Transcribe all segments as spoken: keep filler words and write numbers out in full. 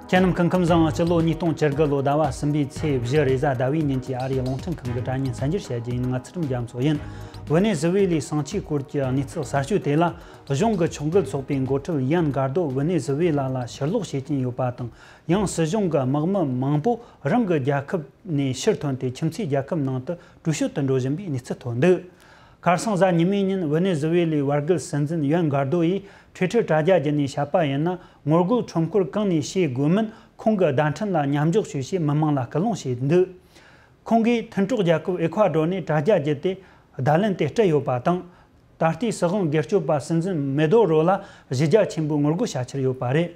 ཁྱེད་རྣམས་སྐུ་ཁམས་བཟང་། སྤྱི་ལོ་ཉིས་སྟོང་བཅུ་དགུ་ལོ་ཟླ་བ་གསུམ་པའི་ཚེས་བཞི་རེས་གཟའ་ཟླ་བའི་ཉིན་གྱི་ཨ་རིའི་རླུང་འཕྲིན་ཁང་གི་དྲ་བརྙན་གསར་འགྱུར་བཤད་རྒྱུ་ཡིན། ང་ཚུལ་ཁྲིམས་རྒྱ་མཚོ་ཡིན། ཝེ་ནེ་ཟུ་ཝེ་ལའི་ཟིང་ཆའི་སྐོར་གྱི་གནས་ཚུལ་གསར་ཤོས་དེ་ལ། གཞུང་གི་ཕྱོགས་འགལ་ཚོགས་པའི་འགོ་ཁྲིད་ཡན་གར་དོ་ཝེ་ནེ་ཟུ་ཝེ་ལ་ལ་ཕྱིར་ལོག་བྱེད་ཀྱིན་ཡོད་པ་དང་། ཡང་སྲིད་གཞུང་གི་དམག་མི་མང་པོ་རང་གི་རྒྱལ་ཁབ་ནས་ཕྱིར་ཐོན་ཏེ་ཁྱིམ་མཚེས་རྒྱལ་ཁབ་ནང་དུ་གྲོས་ཆོད་དུ་འགྲོ་བཞིན་པའི་གནས་ཚུལ་ཐོན་འདུག་ཁ་སང་གཟའ་ཉི་མའི་ཉིན་ཝེ་ནེ་ཟུ་ཝེ་ལའི་བར་བརྒལ་སྲིད་འཛིན་ཡན་གར་དོ་ཡིས་Twitter་དྲ་རྒྱ་བརྒྱུད་ནས་བཤད་པ་ཡིན་ན། ངོ་རྒོལ་ཁྲོམ་སྐོར་གང་ནས་བྱེད་དགོས་མིན་ཁོང་གི་བརྡ་འཕྲིན་ལ་མཉམ་འཇོག་བྱོས་ཞེས་མི་མང་ལ་སྐུལ་སློང་བྱས་འདུག་ཁོང་གིས་མཐུན་གྲོགས་རྒྱལ་ཁབ་ཨེ་ཁུ་ཨ་ཌོར་ནས་དྲ་རྒྱ་བརྒྱུད་དེ་བརྡ་ལན་དེ་སྤྲད་ཡོད་པ་དང་། ད་ལྟའི་སྲིད་དབང་སྒེར་གཅོད་པ་སྲིད་འཛིན་མེ་དོ་རོ་ལ་གཞི་རྒྱ་ཆེན་པོའི་ངོ་རྒོལ་བྱ་འཆར་ཡོད་པ་རེད།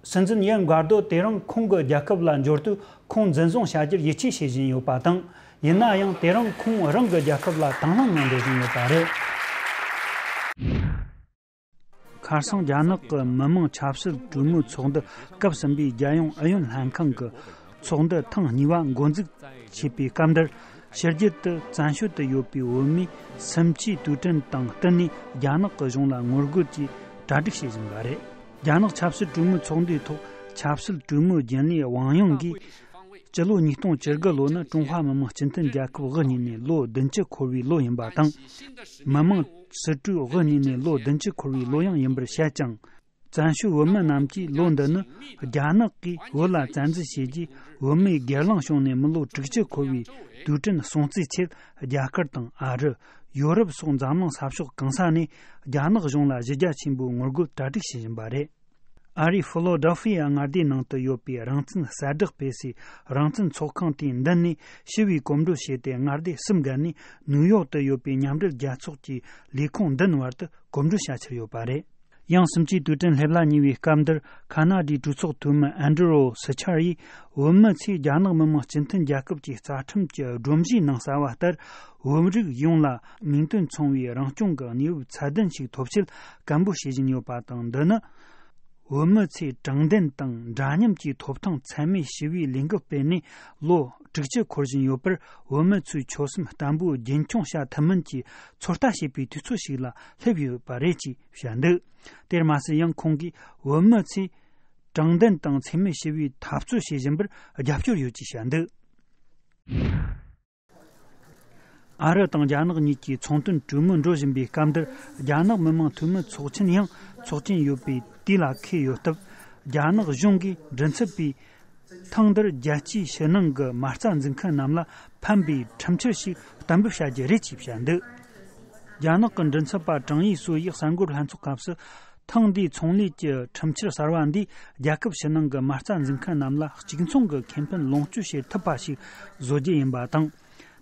སྲིད་འཛིན་ཡན་གར་དོ་དེ་རིང་ཁོང་གི་རྒྱལ་ཁབ་ལ་འབྱོར་དུས་ཁོང་འཛིན་བཟུང་བྱ་རྒྱུར་ཡིད་ཆེས་བྱེད་བཞིན་ཡོད་པ་དང་། ཡིན་ན་ཡང་དེ་རིང་ཁོང་རང་གི་རྒྱལ་ཁབ་ལ་དང་བླངས་ངང་འགྲོ་བཞིན་ཡོད་པ་རེད། ཁ་སང་རྒྱ་ནག་གི་མི་དམངས་ཆབ་སྲིད་གྲོས་མོལ་ཚོགས་འདུ་སྐབས་གསུམ་པའི་རྒྱལ་ཡོངས་ཨུ་ཡོན་ལྷན་ཁང་གི་ཚོགས་འདུ་ཐེངས་གཉིས་པ་འགོ་འཛུགས་བྱས་པའི་སྐབས་འདིར། ཕྱི་རྒྱལ་དུ་བཙན་བྱོལ་དུ་ཡོད་པའི་བོད་མིས་སུམ་ཆའི་དུས་དྲན་དང་བསྟུན་ནས་རྒྱ་ནག་གི་གཞུང་ལ་ངོ་རྒོལ་གྱིས་གྲ་སྒྲིག་བྱེད་བཞིན་པ་རེད། རྒྱ་ནག་ཆབ་སྲིད་གྲོས་མོལ་ཚོགས་འདུའི་ཐོག་ཆབ་སྲིད་གྲོས་མོལ་རྒྱུན་ལས་ཝང་ཡང་གིས། སྤྱི་ལོ་ཉིས་སྟོང་བཅུ་དགུ་ལོ་ནི་ཀྲུང་ཧྭ་མི་དམངས་སྤྱི་མཐུན་རྒྱལ་ཁབ་དབུ་བརྙེས་ནས་ལོ་བདུན་ཅུ་འཁོར་བའི་ལོ་ཡིན་པ་དང་། མི་དམངས་སྲིད་གྲོས་དབུ་བརྙེས་ནས་ལོ་བདུན་ཅུ་འཁོར་བའི་ལོ་ཡང་ཡིན་པར་བཤད་ཀྱང་། བཙན་བྱོལ་བོད་མི་རྣམས་ཀྱིས་ལོ་འདི་ནི་རྒྱ་ནག་གིས་བོད་ལ་བཙན་འཛུལ་བྱས་རྗེས་བོད་མིའི་སྒེར་ལངས་བྱུང་ནས་མི་ལོ་དྲུག་ཅུ་འཁོར་བའི་དུས་དྲན་སྲུང་བརྩིའི་ཆེད། རྒྱ་གར་དང་ཨ་རི། ཡོ་རོབ་སོགས་འཛམ་གླིང་ས་ཕྱོགས་གང་ས་ནས་རྒྱ་ནག་གཞུང་ལ་གཞི་རྒྱ་ཆེན་པོའི་ངོ་རྒོལ་གྲ་སྒྲིག་བྱེད་བཞིན་པ་རེད། ཨ་རིའི་ཕི་ལོ་ཌེལ་ཕི་ཡ་མངའ་སྡེའི་ནང་དུ་ཡོད་པའི་རང་བཙན་གསལ་བསྒྲགས་སྤེལ་སའི་རང་བཙན་ཚོགས་ཁང་དེའི་མདུན་ནས་ཞི་བའི་གོམ་བགྲོད་བྱས་ཏེ། མངའ་སྡེ་གསུམ་བརྒལ་ནས་ནིའུ་ཡོག་ཏུ་ཡོད་པའི་མཉམ་འབྲེལ་རྒྱལ་ཚོགས་ཀྱི་ལས་ཁུངས་མདུན་བར་དུ་གོམ་བགྲོད་བྱ་འཆར་ཡོད་པ་རེད། ཡང་སུམ་ཅུའི་དུས་དྲན་སླེབས་ལ་ཉེ་བའི་སྐབས་འདིར། ཁ་ན་ཌའི་གྲོས་ཚོགས་འཐུས་མི་ཨན་ཌྲུ་རོ་སི་ཆར་ཡིས། བོད་མི་ཚོས་རྒྱ་ནག་མི་དམངས་སྤྱི་མཐུན་རྒྱལ་ཁབ་ཀྱི་རྩ་ཁྲིམས་ཀྱི་སྒྲོམ་གཞིའི་ནང་གསལ་བ་ལྟར། བོད་རིགས་ཡོངས་ལ་མིང་དོན་མཚུངས་པའི་རང་སྐྱོང་གི་གནས་བབ་ཚད་ལྡན་ཞིག་ཐོབ་ཆེད་སྐད་འབོད་བྱེད་བཞིན་ཡོད་པ་དང་། འདི་ནི་བོད་མི་ཚོས་དྲང་བདེན་དང་འདྲ་མཉམ་གྱི་ཐོབ་ཐང་ཚད་མེད་ཞི་བའི་ལས་འགུལ་སྤེལ་ནས་ལོ་དྲུག་ཅུ་འཁོར་བཞིན་ཡོད་པར། བོད་མི་ཚོས་ཆོད་སེམས་བརྟན་པོས་རྒྱུན་འཁྱོངས་བྱ་ཐུབ་མིན་གྱི་ཚོད་ལྟ་བྱེད་པའི་དུས་ཚོད་ཞིག་ལ་སླེབས་ཡོད་པ་རེད་ཅེས་བཤད་འདུག་དེར་མ་ཟད། ཡང་ཁོང་གིས་བོད་མི་ཚོས་དྲང་བདེན་དང་འཚེ་མེད་ཞི་བའི་འཐབ་རྩོད་བྱེད་བཞིན་པར་རྒྱབ་སྐྱོར་ཡོད་ཅེས་བཤད་འདུག་ཨ་རི་དང་རྒྱ་ནག་གཉིས་ཀྱི་ཚོང་དོན་གྲོས་མོལ་འགྲོ་བཞིན་པའི་སྐབས་འདིར། རྒྱ་ནག་མི་དམངས་འཐུས་མི་ཚོགས་ཆེན་ཡང་འཚོགས་ཀྱིན་ཡོད་པས། དེ་ལ་འཁེལ་ཡོད་སྟབས། རྒྱ་ནག་གཞུང་གིས་མགྲིན་ཚབ་པས། ཐེངས་འདིར་རྒྱལ་སྤྱིའི་ཕྱི་ནང་གི་མ་རྩ་འཛིན་མཁན་རྣམས་ལ་ཕན་པའི་ཁྲིམས་འཆར་ཞིག་གཏན་འབེབས་བྱ་རྒྱུ་རེད་ཅེས་བཤད་འདུག་རྒྱ་ནག་གི་མགྲིན་ཚབ་པ་ཀྲང་ཡི་སུའུ་ཡིས་གསར་འགོད་ལྷན་ཚོགས་སྐབས་སུ། ཐེངས་འདིའི་ཚོང་ལས་ཀྱི་ཁྲིམས་འཆར་གསར་བ་འདིས་རྒྱལ་ཁབ་ཕྱི་ནང་གི་མ་རྩ་འཛིན་མཁན་རྣམས་ལ་གཅིག་མཚུངས་ཀྱི་ཁེ་ཕན་ལོངས་སྤྱོད་བྱེད་ཐུབ་པ་ཞིག་བཟོ་རྒྱུ་ཡིན་པ་དང་།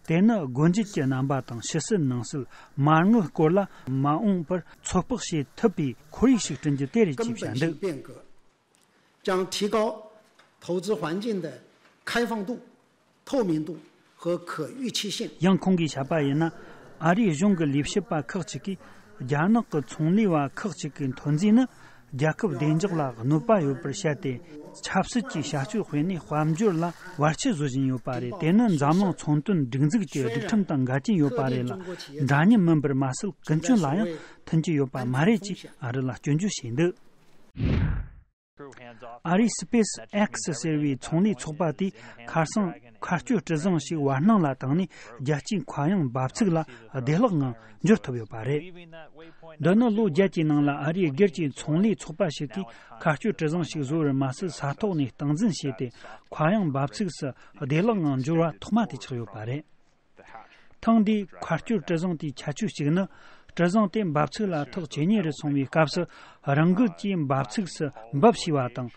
དེ་ནི་སྒོ་འབྱེད་ཀྱི་རྣམ་པ་དང་། ཕྱི་སྲིད་ནང་སྲིད། མ་དངུལ་སྐོར་ལ་མ་འོངས་པར་ཚོད་དཔག་བྱེད་ཐུབ་པའི་ཁོར་ཡུག་ཞིག་བསྐྲུན་རྒྱུ་དེ་རེད་ཅེས་བཤད་འདུག 将提高投资环境的开放度、透明度和可预期性。 ཡང་ཁོང་གིས་བཤད་པ་ཡིན་ན། ཨ་རིའི་གཞུང་གི་ལས་བྱེད་པ་ཁག་ཅིག་གིས། རྒྱ་ནག་གི་ཚོང་ལས་པ་ཁག་ཅིག་གི་ཐོན་རྫས་ནི། རྒྱལ་ཁབ་བདེ་འཇགས་ལ་གནོད་པ་ཡོད་པར་བཤད་དེ། ཆབ་སྲིད་ཀྱི་བྱ་སྤྱོད་སྤེལ་ནས་དཔལ་འབྱོར་ལ་བར་ཆད་བཟོ་བཞིན་ཡོད་པ་རེད། དེ་ནི་འཛམ་གླིང་ཚོང་དོན་སྒྲིག་འཛུགས་ཀྱི་སྒྲིག་ཁྲིམས་དང་འགལ་རྐྱེན་ཡོད་པ་རེད་ལ། འདྲ་མཉམ་མིན་པར་མ་ཟད། ཀུན་སྤྱོད་ལ་ཡང་མཐུན་གྱི་ཡོད་པ་མ་རེད་ཅེས་ཨ་རི་ལ་སྐྱོན་བརྗོད་བྱས་འདུག་ཨ་རིའི་སི་པེ་སི་ཨེག་སི་ཟེར་བའི་ཚོང་ལས་ཚོགས་པ་དེས་ཁ་སང་མཁར་སྐྱོད་གྲུ་གཟིངས་ཤིག་བར་སྣང་ལ་བཏང་ནས། རྒྱལ་སྤྱིའི་མཁའ་དབྱིངས་འབབ་ཚིགས་ལ་བདེ་བླག་ངང་འབྱོར་ཐུབ་ཡོད་པ་རེད། འདི་ནི་ལོ་བརྒྱད་ཀྱི་ནང་ལ་ཨ་རིའི་སྒེར་གྱི་ཚོང་ལས་ཚོགས་པ་ཞིག་གིས་མཁར་སྐྱོད་གྲུ་གཟིངས་ཤིག་བཟོ་བར་མ་ཟད། ས་ཐོག་ནས་སྟངས་འཛིན་བྱས་ཏེ། མཁའ་དབྱིངས་འབབ་ཚིགས་སུ་བདེ་བླག་ངང་འབྱོར་བ་ཐོག་མ་དེ་ཆགས་ཡོད་པ་རེད། ཐེངས་འདིའི་མཁར་སྐྱོད་གྲུ་གཟིངས་དེའི་ཁྱད་ཆོས་གཅིག་ནི། གྲུ་གཟིངས་དེ་འབབ་ཚིགས་ལ་ཐག་ཇེ་ཉེ་རུ་སོང་བའི་སྐབས་སུ། རང་འགུལ་གྱིས་འབབ་ཚིགས་སུ་འབབ་བྱས་པ་དང་།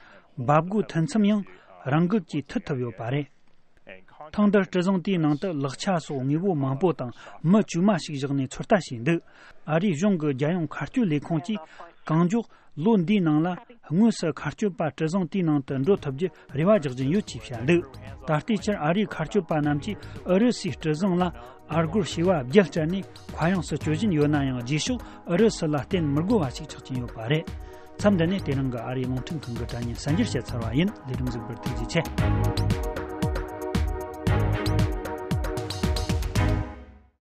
འབབ་སྒོའི་མཐུད་མཚམས་ཡང་རང་འགུལ་གྱིས་མཐུད་ཐུབ་ཡོད་པ་རེད། ཐེངས་འདིར་གྲུ་གཟིངས་དེའི་ནང་དུ་ལག་ཆ་སོགས་དངོས་པོ་མང་པོ་དང་། མི་དཀྱུས་མ་ཞིག་བཞག་ནས་ཚོད་ལྟ་བྱས་འདུག་ཨ་རིའི་གཞུང་གི་རྒྱལ་ཡོངས་མཁར་སྐྱོད་ལས་ཁུངས་ཀྱིས། གང་མགྱོགས་ལོ་འདིའི་ནང་ལ། དངོས་སུ་མཁར་སྐྱོད་པ་གྲུ་གཟིངས་དེའི་ནང་དུ་འགྲོ་ཐུབ་རྒྱུ་རེ་བ་རྒྱག་བཞིན་ཡོད་ཅེས་བཤད་འདུག་ད་ལྟའི་ཆར་ཨ་རིའི་མཁར་སྐྱོད་པ་རྣམས་ཀྱིས་ཨུ་རུ་སུའི་གྲུ་གཟིངས་ལ་ཨར་སྒོར་བྱེ་བ་བརྒྱད་སྤྲད་ནས་མཁའ་དབྱིངས་སུ་སྐྱོད་བཞིན་ཡོད་ན་ཡང་། རྗེས་ཕྱོགས་ཨུ་རུ་སུ་ལ་བརྟེན་མི་དགོས་པ་ཞིག་ཆགས་ཀྱིན་ཡོད་པ་རེད། མཚམས་འདི་ནས་དེ་རིང་གི་ཨ་རིའི་རླུང་འཕྲིན་ཁང་གི་དྲ་བརྙན་གསར་འགྱུར་བཤད་ཚར་བ་ཡིན། ལས་སྒྲུབ་གཟིགས་པར་ཐུགས་རྗེ་ཆེ།